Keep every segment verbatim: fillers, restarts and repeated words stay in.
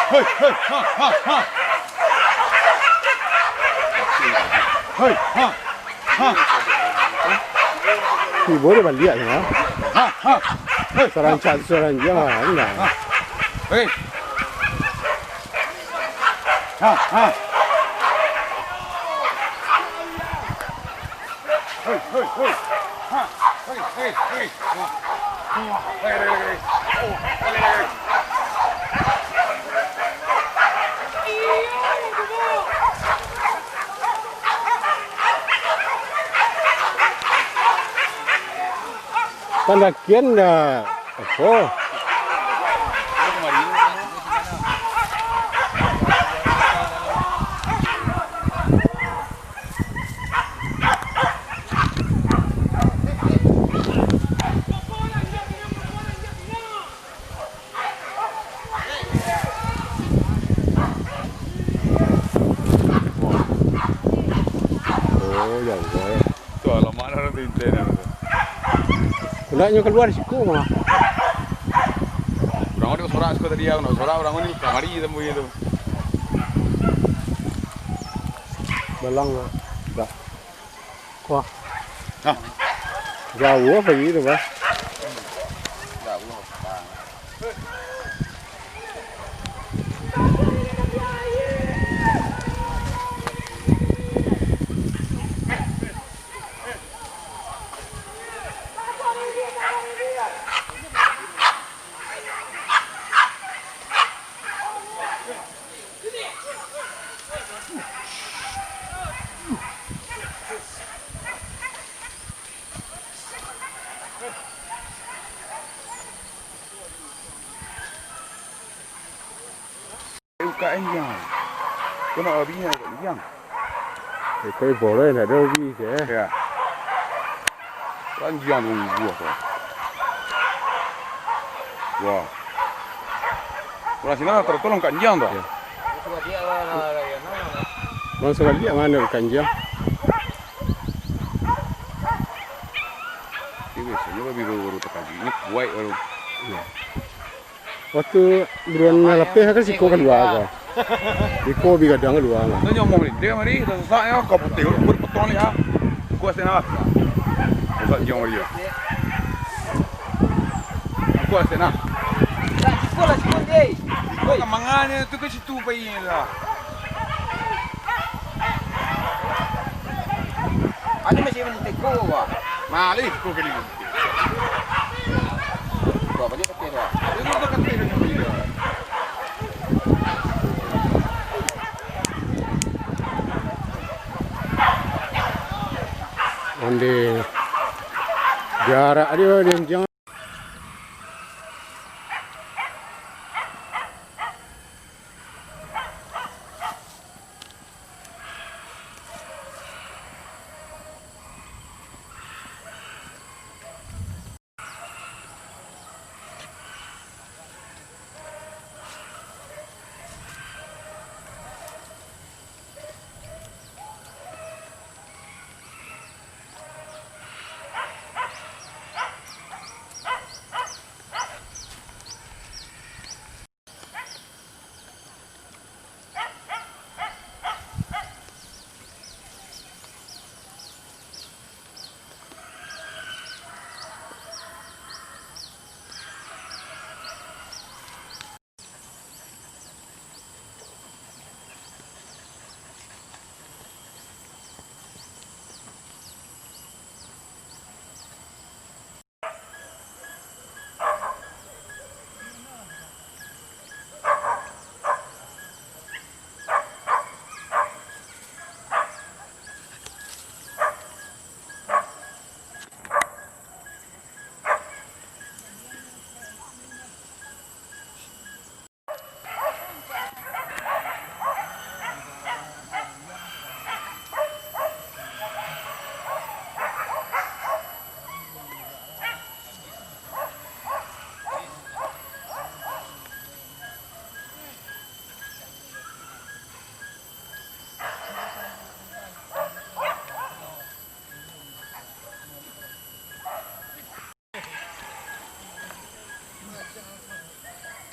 Hei, hei, ha, ha, ha. Hei, ha, ha. Tibo dia baliak ni, ha? Ha, ha. Hei. Sarancak, sarancak, ha, nah. Hei. Ha, ha. Tandakian dah. Apo? Oh, ya Allah. Tu alamak dah tu intai dah tu. Ndak nyo kalua siko mah. Urang ni sorak siko tadi, urang sorak, urang ni kamari sampai tu. Balang lah. Dah. Wah. Hah? Jauah pagi tu, Bah. Buka anjiang. Kau nak babi nak buka anjiang. Iko boleh, ndak ada ubi je. Ya. Anjiang tu buah tu. Wah. Urang siko lah, tolong ka anjiang tu. Ya. Bang, sabaliak mano ka anjiang? Ini biasonyo babi baru-baru takaji, ini kuaik baru. Ya. Waktu buruan lapeh kan siko kalua ka. Iko bi gadang kalua mah. Tanyo mau ni, dia mari, dah sasak ya, kau putih, kau potong ni ha. Kuat sana. Sasak jong dia. Kuat sana. Siko lah, siko, deh. Kau ka mangan tu ke situ pai lah. Ado masih mantek ko, Pak. Malih ko kali. Ko apa dia pakai, Pak? Dia tu pakai dia. Onde jarak dia, dia jangan.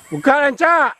Buka rancak.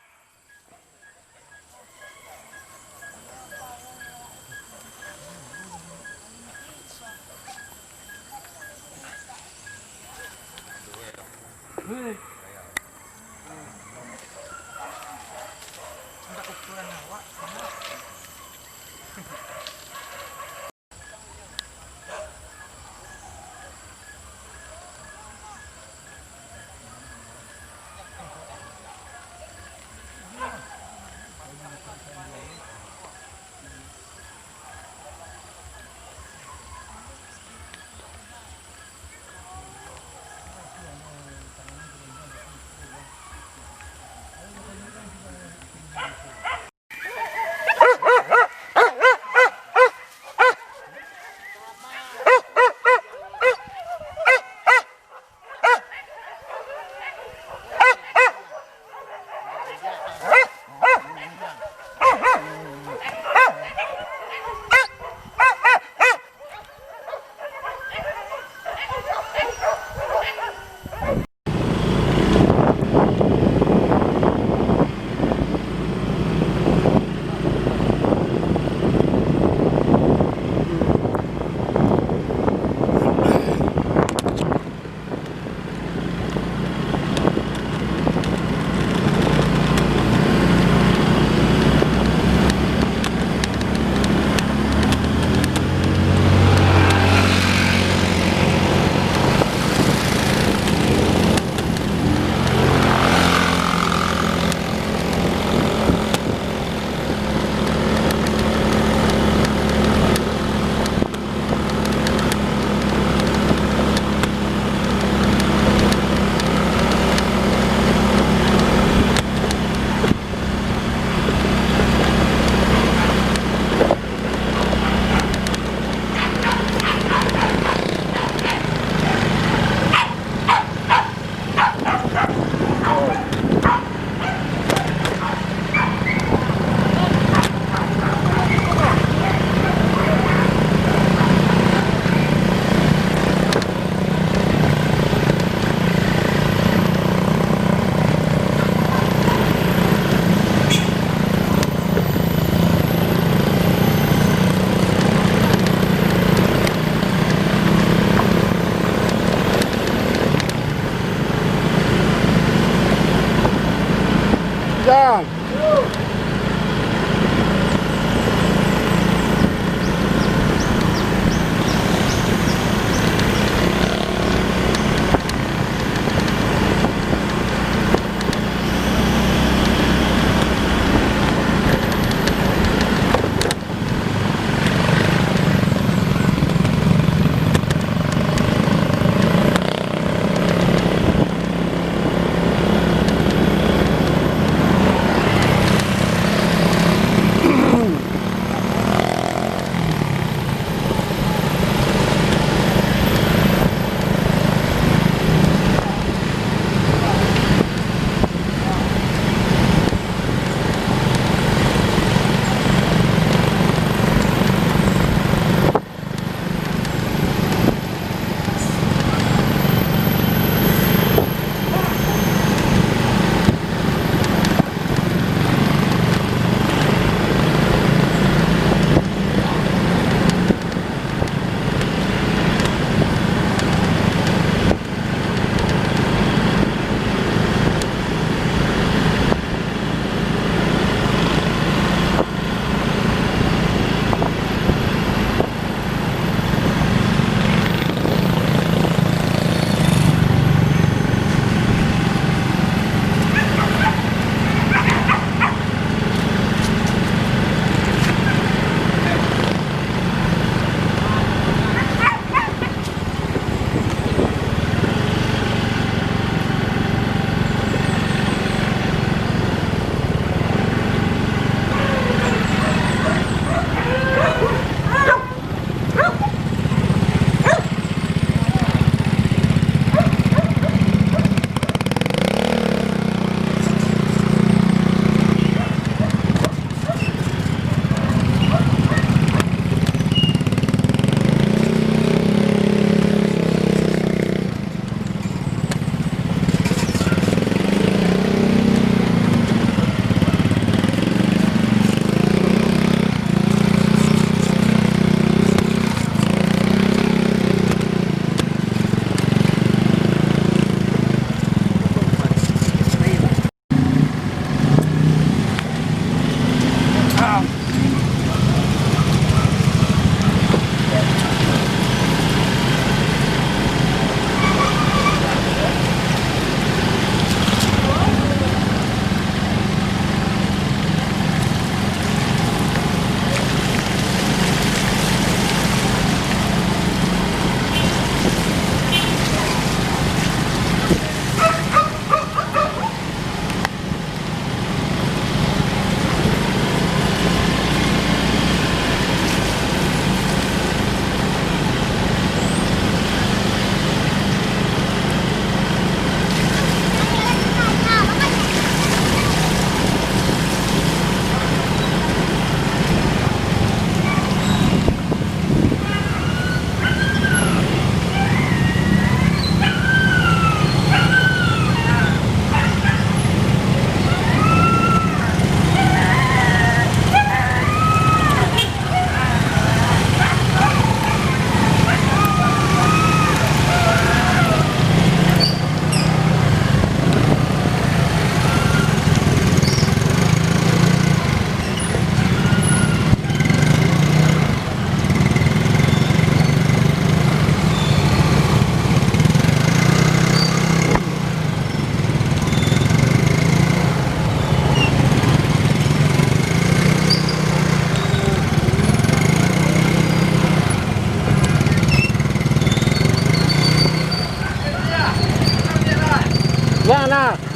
Jang. Ah,